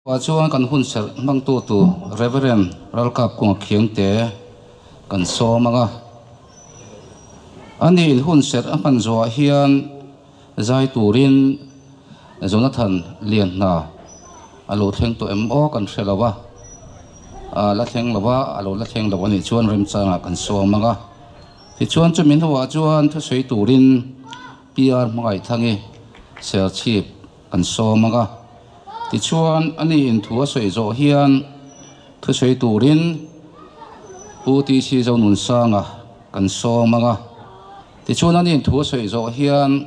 Tah chuan kan hunserh hmangtu tur Rev. Ralkap Kunga Khiangte kan sawm ang a. Ani in hunserh a hman zawhah hian zai turin Jonathan Lianhna a lo thleng tawh em aw kan hre lo a, a la thleng lo a, a lo la thleng lo a nih chuan remchangah kan sawm ang a. Tichuan chumi hnuah chuan thusawi turin PR Hmangaih-Thangi Serchhip Kan sawm ang a, tichuan a ni in thu a sawi zawh hian thusawi turin Pu TC Zonunsanga kan sawm ang a, tichuan a ni in thu a sawi zawh hian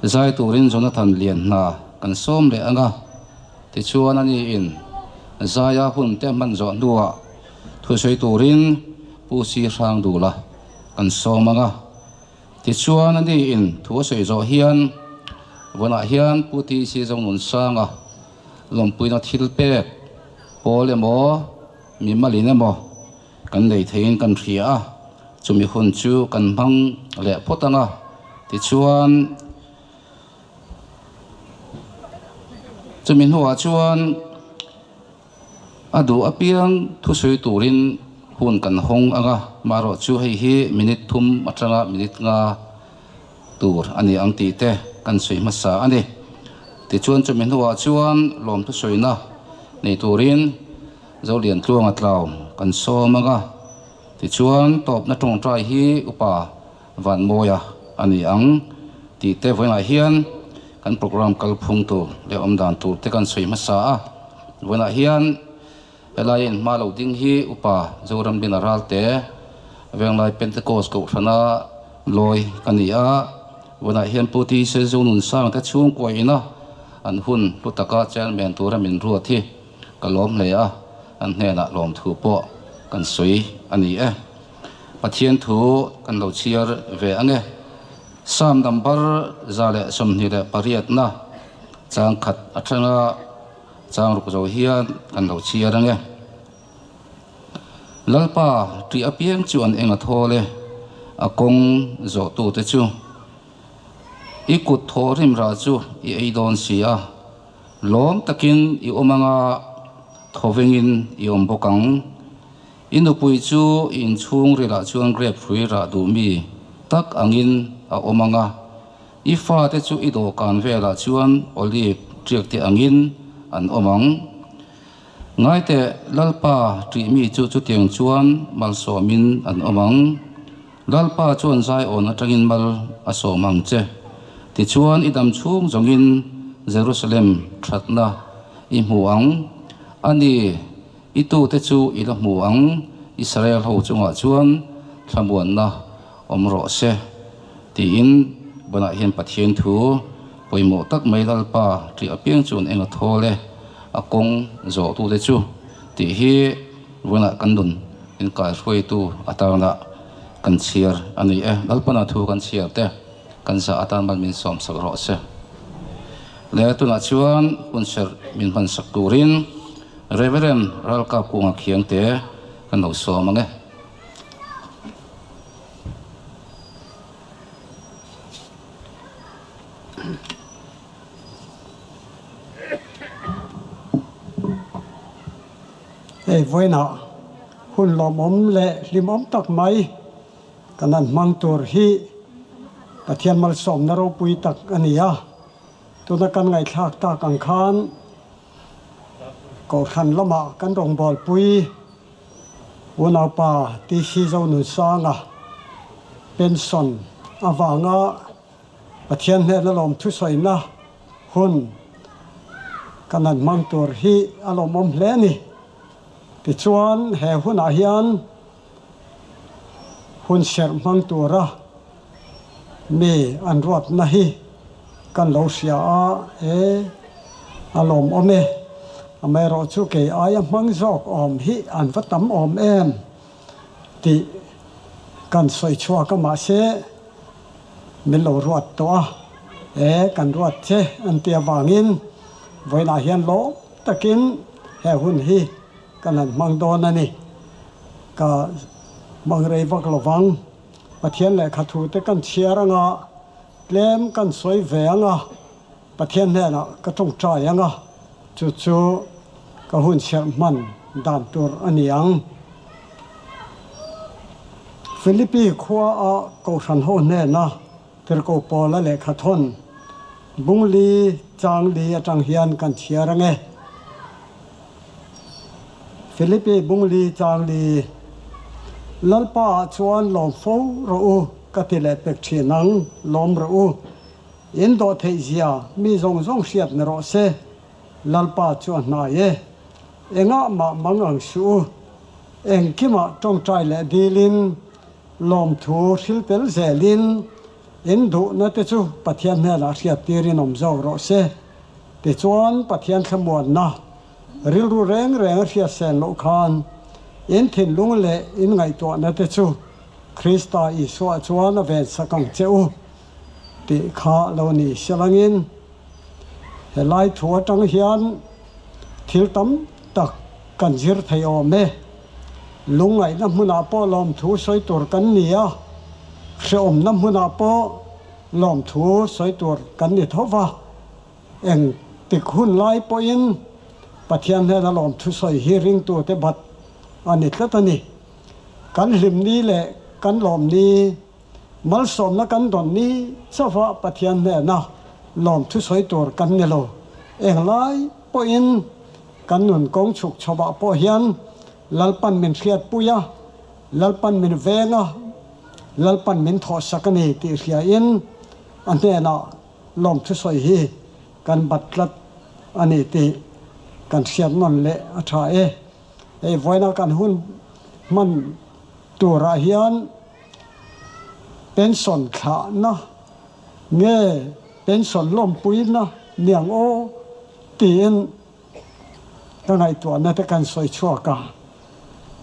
zai turin Jonathan Lianhna kan sawm leh ang a, tichuan a ni in zaia hun te hman zawh hnuah thusawi turin Pu Si Hrangdula kan sawm ang a. Tichuan a ni in thu a sawi zawh hian vawnah hian Pu TC Zonunsanga lawmpuina thil pek pawl emaw mimalin emaw kan nei theiin kan hria a, chumi hun chu kan hmang leh phawt ang a. Tichuan chumi hnuah chuan A duh apiang thusawi turin hun kan hawng ang a, marawh chu hei hi minute thum atanga minute nga tur a ni ang tih te kan sawi hmasa a ni. Tichuan chumi hnuah chuan lawm thusawina nei turin Zoliantluanga tlau kan sawm ang a, tichuan tawpna tawngtai hi Upa Vanmawia a ni ang tih te vawiinah hian kan program kalphung tur leh awmdan tur te kan sawi hmasa a. Vawiinah hian helai in hma lo ding hi Upa Zoram Bina Ralte Venglai Pentecost Kohhrana lawi ka ni a. Vawiinah hian Pu T Sezunun Sang te chhungkua ina an hun hlu taka chairman tura min ruat hi ka lawm hle a, an hnenah lawmthu pawh kan sawi a ni e. Pathian thu kan lo chhiar ve ang e. Psalm number 128na chang khat atanga chang ruk zo hian kan lo chhiar ang e. Lalpa tih apiang chu an eng a thawl e, a kawng zawhtute chu. I kut thawh rim rah chu i ei dawn si a, lawm takin i awm anga thawvengin i awm bawk ang. I nupui chu i inchhung rilah chuan grape hrui rah duh mi tak angin a awm ang a, i fate chu i dawhkan velah chuan olive ṭiak te angin an awm ang. Ngaiteh, Lalpa ṭih mi chu chutiang chuan malsawmin an awm ang. Lalpa chuan Zion aṭangin mal a sawm ang che. Tichuan i dam chhung zawngin Jerusalem ṭhatna i hmu ang. A ni. I tute chu i la hmu ang, Israel ho chungah chuan thlamuanna awm rawh se, tiin banah hian Pathian thu pawimawh tak mai Lalpa ṭih apiang chuan eng a thawl e, a kawng zawhtute chu tih hi vawiinah kan nun inkaihruaitu atana kan chhiar a ni e. Lalpana thu kan chhiar te kan zah atan mal min sawmsak rawh se. Le tunah chuan hunserh min hmansak turin Reverend Ralkap Kunga Khiangte kan lo sawm ang e. Hei vawiinah hun lawmawm leh hlimawm tak mai kan han hmang tur hi Pathian malsawmna ropui tak a ni a, tuna kan ngaihthlak tak ang khan Kohhran lamah kan rawngbawlpui unaupa TC Zonunsanga pension avanga Pathian hnena lawm thusawina hun kan han hmang tur hi a lawmawm hle a ni. Tichuan he hunah hian hun serh hmang tura mi an ruatna hi kan lo hria a, e, a lawmawm e. Amaherawh chu kei aia hmang zawk awm hi an va tam awm em tih kan sawi chhuak a, mahse min lo ruat tawh a, e, kan ruat che an ti avangin vawiinah hian lawm takin he hun hi kan han hmang dawn a ni. Ka hmang rei vak lovang. Pathian lehkha thu te kan chhiar anga tlem kan sawi ve anga Pathian hnenah ka tawngtai anga. Chu chu ka hun serh hman dan tur a ni ang. Philippi khua a Kohhran ho hnena Tirhkoh Paula lehkha thawn Bungli chang li atang hian kan chhiar ange. Philippi Bungli chang li Lalpa ah chuan lawm fo rawh u ka ti leh pek thin ang, lawm rawh u. In dawh theih zia mi zawng zawng hriat ni rawh se, Lalpa chu a hnai e. Engah mah mang ang suh u. Engkimah tawngtai leh dilin, lawmthu hril tel zelin, in duhna te chu Pathian hnenah hriat tirin awm zawk rawh se. Tichuan Pathian thlamuanna rilru reng reng a hriat sen loh khan in thinlung leh in ngaihtuahna te chu Krista Isua chuan a vensak ang che u. Tih kha lo ni selangin helai thu atang hian thil tam tak kan zir thei awm e. Lungngaihna hmunah pawh lawmthu sawi tur kan ni a, hrehawmna hmunah pawh lawmthu sawi tur kan ni tho va. Eng tik hun lai pawhin Pathian hnena lawmthu sawi hi ringtute bat a ni tlat a ni. Kan hlimni leh kan lawmni Malsawmna kan dawn ni chauha Pathian hnena lawmthu sawi tur kan ni lo. Englai pawhin kan nun kawng chhuk chhovah pawh hian Lalpan min hriatpui a, Lalpan min veng a, Lalpan min thawhsak a ni tih hriain a hnenah lawmthu sawi hi kan bat tlat a ni tih kan hriat nawn leh a tha e. Hei vawiina kan hun hman turah hian Pension thlahna nge pension lawmpuina niang aw tiin ka ngaihtuahna te kan sawi chhuak a.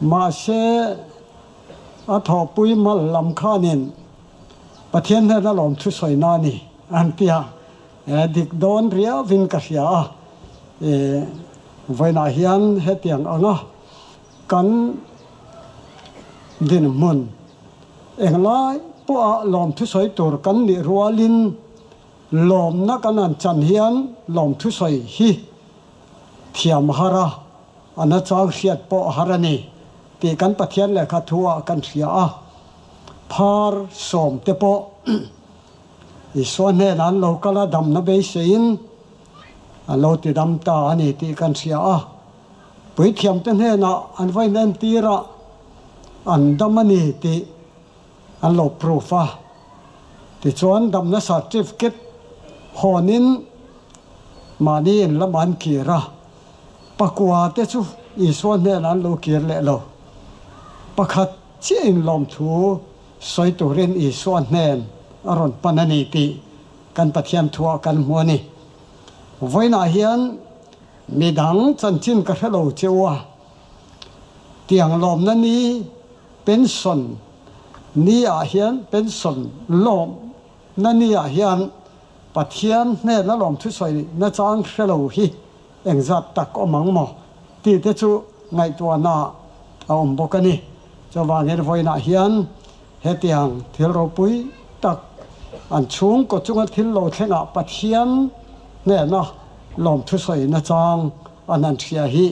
Mahse a thawhpui mal lam khanin Pathian hnena lawmthu sawina a ni an ti a, dik dawn riauvin ka hria a. Vawiinah hian hetiang anga Kan dinhmun englai pawha lawmthu sawi tur kan nih rualin lawmna kan han chan hian lawmthu sawi hi thiam a har a, a nachang hriat pawh a har a ni tih kan Pathian lehkha thu ah kan hria a. Phar sawmte pawh Isua hnenah an lo kal a, damna beiseiin an lo tidam ta a ni tih kan hria a. Puithiamte hnenah an va inentir a, an dam a ni tih an lo proof a. Tichuan damna certificate hawnin mahni in lamah an kir a, pakua te chu Isua hnenah an lo kir leh lo. Pakhat chiah in lawmthu sawi turin Isua hnen a rawn pan a ni tih kan Pathian thuah kan hmu a ni. Vawiinah hian Midang chanchin ka hre lo che u a, tiang lawmna ni pension ni ah hian pension lawmna ni ah hian Pathian hnena lawmthu sawi nachang hre lo hi engzat tak awm ang maw tih te chu ngaihtuahna a awm bawk a ni. Chuvangin vawiinah hian hetiang thil ropui tak an chhungkaw chunga thil lo thlengah Pathian hnena Lawmthu sawi nachang an han hria hi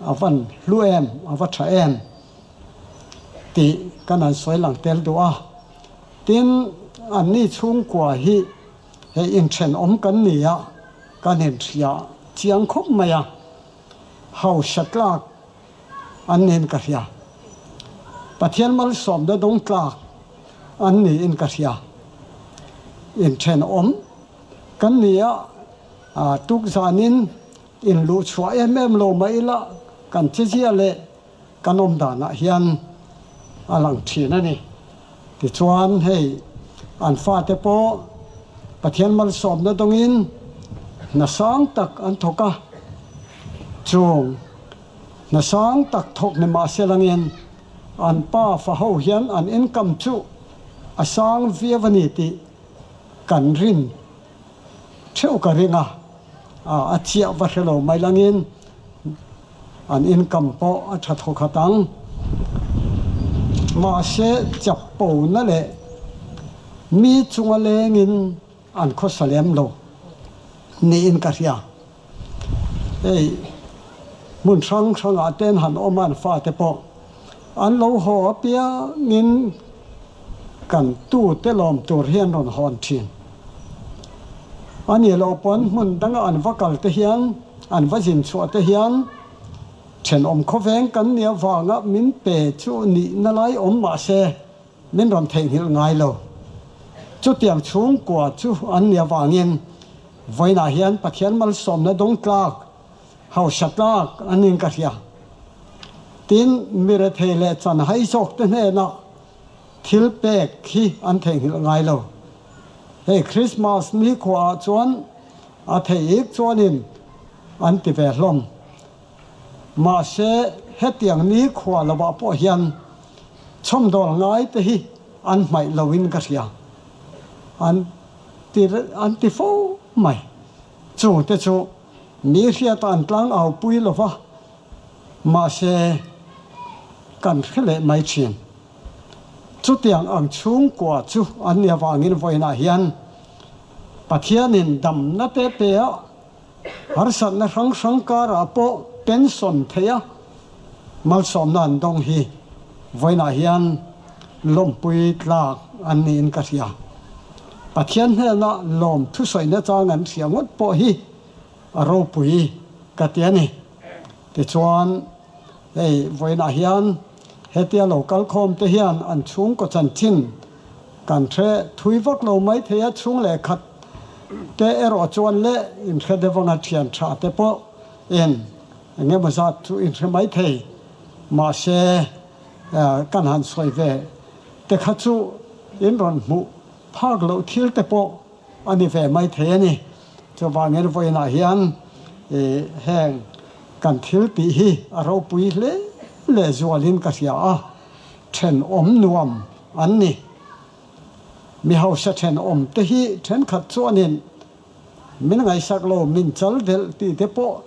a van hlu em, a va tha em tih kan han sawi lang tel duh a. Tin, anni chhungkua hi hei inthenawm kan ni a, kan inhria chiang khawp mai a, hausa tlak an niin ka hria. Pathian malsawmna dawng tlak an niin ka hria. Inthenawm Kan ni a, tuk zanin in luh chhuah em em lo mah ila kan chezia leh kan awm danah hian a lang thin a ni. Tichuan hei an fate pawh Pathian malsawmna dawngin hna sang tak an thawk a, chung hna sang tak thawk ni mahse langin an pa fa ho hian an income chu a sang viau a ni tih Kan rin theuh ka ring a, a chiah va hre lo mai langin an income pawh a tha thaw khat ang. Mahse chapona leh mi chunga lengin an khawsa lem lo niin ka hria. Hei hmun hrang hrangah te an han awm a, an fate pawh an lo haw apiangin kan tute lawm tur hi an rawn hawn thin. A nih loh pawn hmun danga an va kal te hian, an va zin chhuah te hian thenawm khawveng kan nih avanga min pe chu nihna lai awm mah se min rawn theihnghilh ngai lo. Chutiang chhungkua chu an nih avangin vawiinah hian Pathian malsawmna dawng tlak, hausa tlak an niin ka hria. Tin, mi rethei leh chanhai zawkte hnenah thil pek hi an theihnghilh ngai lo. Hei Christmas nikhuaah chuan a theih ik chuanin an ti ve hlawm. Mahse, hetiang nikhua lovah pawh hian chhawmdawl ngai te hi an hmaih loin ka hria. An ti an ti fo mai. Chungte chu mi hriata an tlang au pui lo va, mahse kan hre leh mai thin. Chutiang ang chhungkua chu an ni avangin vawiinah hian Pathianin damna te pe a, harsatna hrang hrang karah pawh pension theih a, malsawmna an dawng hi vawiinah hian lawmpui tlak an niin ka hria. Pathian hnena lawm thusawina chang an hria ngawt pawh hi a ropui ka ti a ni. Tichuan, hei vawiinah hian hetia lo kal khawm te hian an chhungkaw chanchin kan hre thui vak lo mai thei a, chhung leh khat te erawh chuan leh inhre deuh anga thian tha te pawh in eng emaw zat chu inhre mai thei. Mahse, kan han sawi ve te kha chu in rawn hmuh phak loh thil te pawh a ni ve mai thei a ni. Chuvangin vawiinah hian heng kan thil tih hi a ropui hle leh zualin ka hria a, thenawm nuam an ni. Mi hausa thenawm te hi thenkhat chuanin min ngaihsak lo, min chal delh tih te pawh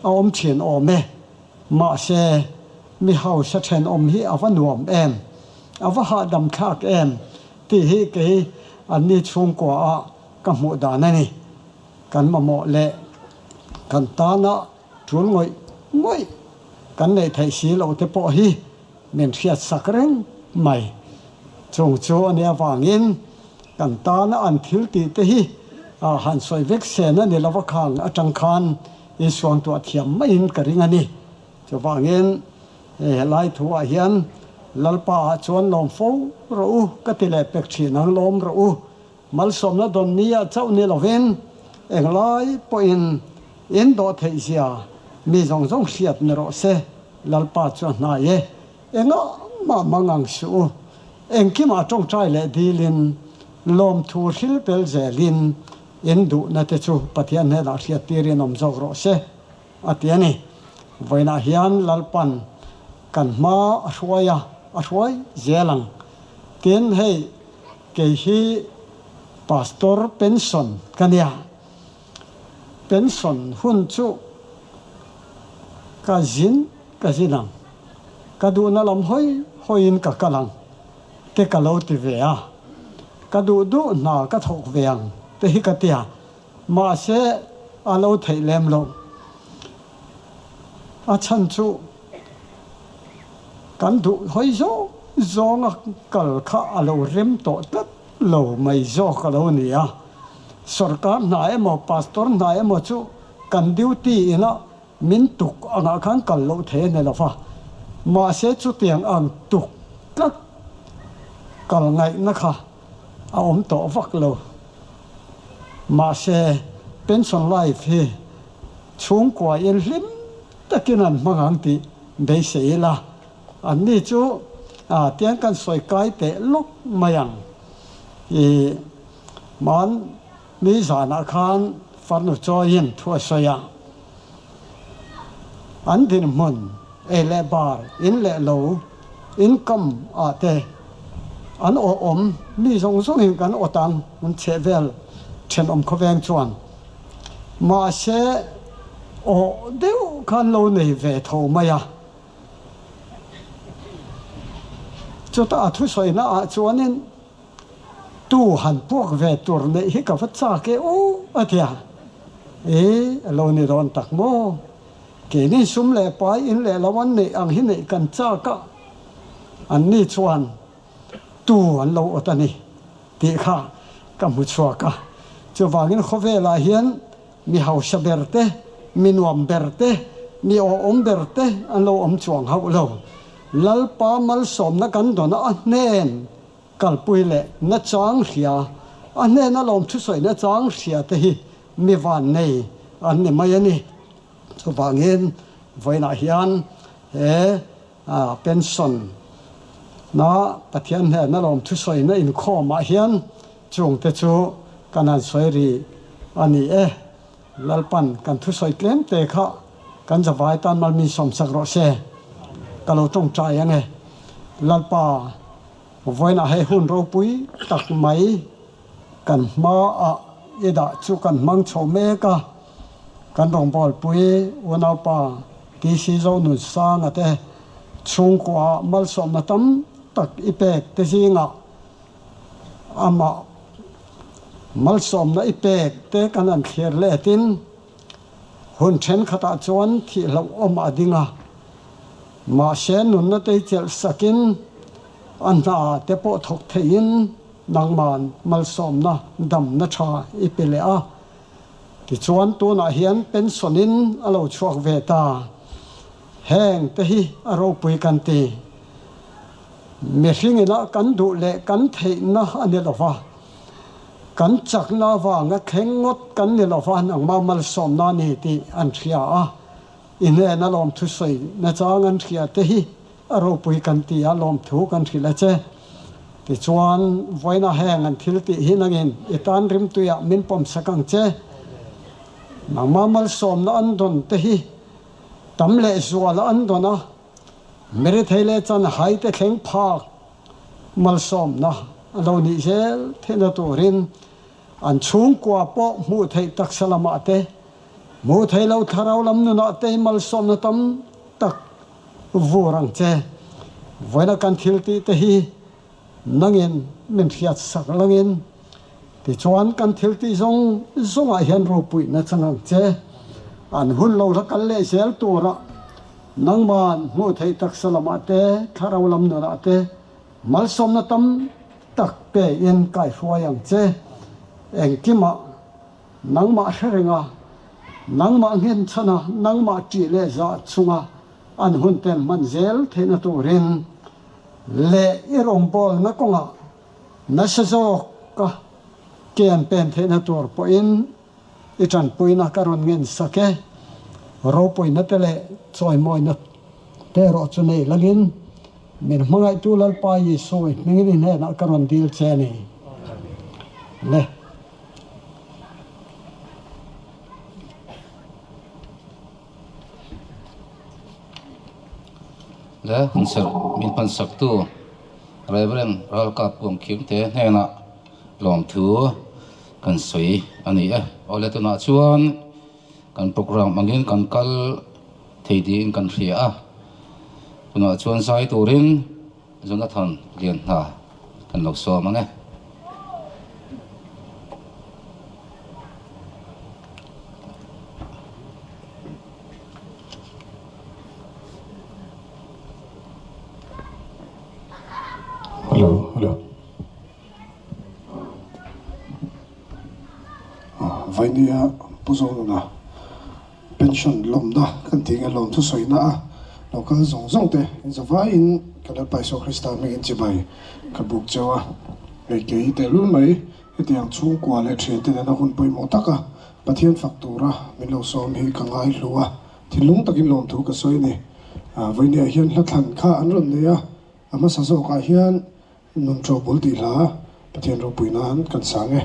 a awm thin awm e. Mahse, mi hausa thenawm hi a va nuam em, a va hahdam thlak em tih hi kei anni chhungkua ah ka hmuh dan a ni. Kan mamawh leh kan tana tul ngawih ngawih kan neih theih si loh te pawh hi min hriat sak reng mai. Chung chu a nih avangin kan tana an thil tih te hi han sawi vek sen a ni lova khang atang khan insuangtuah thiam maiin ka ring a ni. Chuvangin helai thuah hian Lalpa ah chuan lawm fo rawh u ka ti leh pek thin ang lawm rawh u. Malsawmna dawn nia chauh ni lovin englai pawhin in dawh theih zia mi zawng zawng hriat ni rawh se, Lalpa chu a hnai e. Engah mah mang ang suh u. Engkimah tawngtai leh dilin, lawmthu hril tel zelin in duhna te chu Pathian hnenah hriat tirin awm zawk rawh se, a ti a ni. Vawiinah hian Lalpan kan hma a hruai a, a hruai zel ang. Tin, hei Kei hi Pastor pension ka nia, pension hun chu ka zin ka zin ang, ka duhna lam hawi hawiin ka kal ang te ka lo ti ve a, ka duh duh hna ka thawk ve ang te hi ka tia, mahse a lo theih lem lo. A chhan chu Kan duh hawi zawng zawnga kal kha a lo rem tawh tlat lo mai zawk a lo ni a. Sorkar hna emaw pastor hna emaw chu kan duty ina min tuk angah khan kal loh thei a ni lo va. Mahse chutiang ang tuk tlat kal ngaihna kha a awm tawh vak lo. Mahse pension life hi chhungkua in hlim takin an hmang ang tih beisei ila, anni chu tiang kan sawi kai teh lawk mai ang. I hman ni zanah khan farnu chawiin thu a sawi a, an dinhmun ei leh bar, in leh lo, income ah te an awhawm mi zawng zawngin kan awt ang, an chheh vel thenawm khawveng chuan. Mahse, awh deuh khan lo nei ve tho mai a. Chutah a thusawina ah chuanin tu han puak ve tur neih hi ka va chak e u a ti a. E, a lo ni dawn tak maw? Keini sum leh pai in leh lo an neih ang hi neih kan chak a, anni chuan tu an lo awt a ni tih kha ka hmu chhuak a. Chuvangin khawvelah hian mi hausa ber te, mi nuam ber te, mi awhawm ber te an lo awm chuang hauh lo. Lalpa malsawmna kan dawn a, a hnen kalpui leh nachang hria, a hnena lawmthusawi nachang hria te hi mi vannei an ni mai a ni. Chuvangin vawiinah hian he pension na Pathian hnena lawmthusawina inkhawmah hian chungte chu kan han sawi rih a ni e. Lalpan kan thusawi tlem te kha kan zavai tan malmin sawmsak rawh se. Ka lo tawngtai ang e. Lalpa vawiinah hei hun ropui tak mai Kan hmaah i dah chu kan hmang chho mek a, kan rawngbawlpui unaupa TC Zonunsanga te chhungkuaah malsawmna tam tak i pek te zingah amah malsawmna i pek te kan han thlir letin hun thenkhatah chuan thihloh awm a ding a, mahse nunna te i chelh sakin a hna te pawh thawk theihin Nangman malsawmna damna tha i pe leh a, tichuan tunah hian pension in a lo chhuak ve ta. Heng te hi a ropui kan ti. Mihring ina kan duh leh kan theihna a ni lo va, kan chakna avanga thleng ngawt kan ni lo va, nangma malsawmna a ni tih an hria a, i hnena lawmthu sawi nachang an hria te hi A ropui kan ti a, lawmthu kan hrilh a che. Tichuan, vawiina heng an thil tih hi nangin i tan rimtuiah min pawmsak ang che. Nangmah malsawmna an dawn te hi tam leh zuala an dawn a, Merithei leh Chanhai te thleng phak malsawmna a lo nih zel theihna turin an chhungkua pawh hmuh theih taksa lamah te, hmuh theih loh thlarau lam nunah te malsawmna tam tak Vur ang che. Vawiina kan thil tih te hi nangin min hriat sak langin tichuan kan thil tih zawng zawngah hian ropuihna chang ang che. An hun lo hla kal leh zel turah nangman hmuh theih taksa lamah te, thlarau lam nunah te malsawmna tam tak pe in kaihruai ang che. Engkimah Nangmah hre renga, nangmah nghenchhana, nangmah ṭih leh zah chunga an hun ten hman zel theihna turin leh i rawngbawlna kawngah nasa zawka ke an pen theihna tur pawhin i ṭanpuina ka rawn ngensak e. Ropuina te leh chawimawina te erawh chu nei langin min hmangaihtu Lalpa Isua i hmingin i hnenah ka rawn dil che a ni. Le. Le hunserh min hmansaktu Reverend Ralkap Kuangkhimte hnenah lawmthu kan sawi a ni e. Awle tunah chuan kan programme angin kan kal thei tiin kan hria a, tunah chuan zai turin Jonathan Lianhna kan lo sawm ang e. Hello, hello. Vainia Pu Zonuna Pension lawmna kan tih nge lawm thusawina a lo kal zawng zawng te in zavaiin ka Lalpa Isua Krista hmingin chibai ka buk cheu a, hei kei tehlul mai hetiang chhungkua leh thiante nena hun pawimawh taka Pathian fak tura min lo sawm hi ka ngai hlu a, thinlung takin lawmthu ka sawi a ni. Vawinia hian hla thlan kha an rawn nei a, a hmasa zawkah hian Nun Ṭo Bul tih hla Pathian ropui nan kan sang e.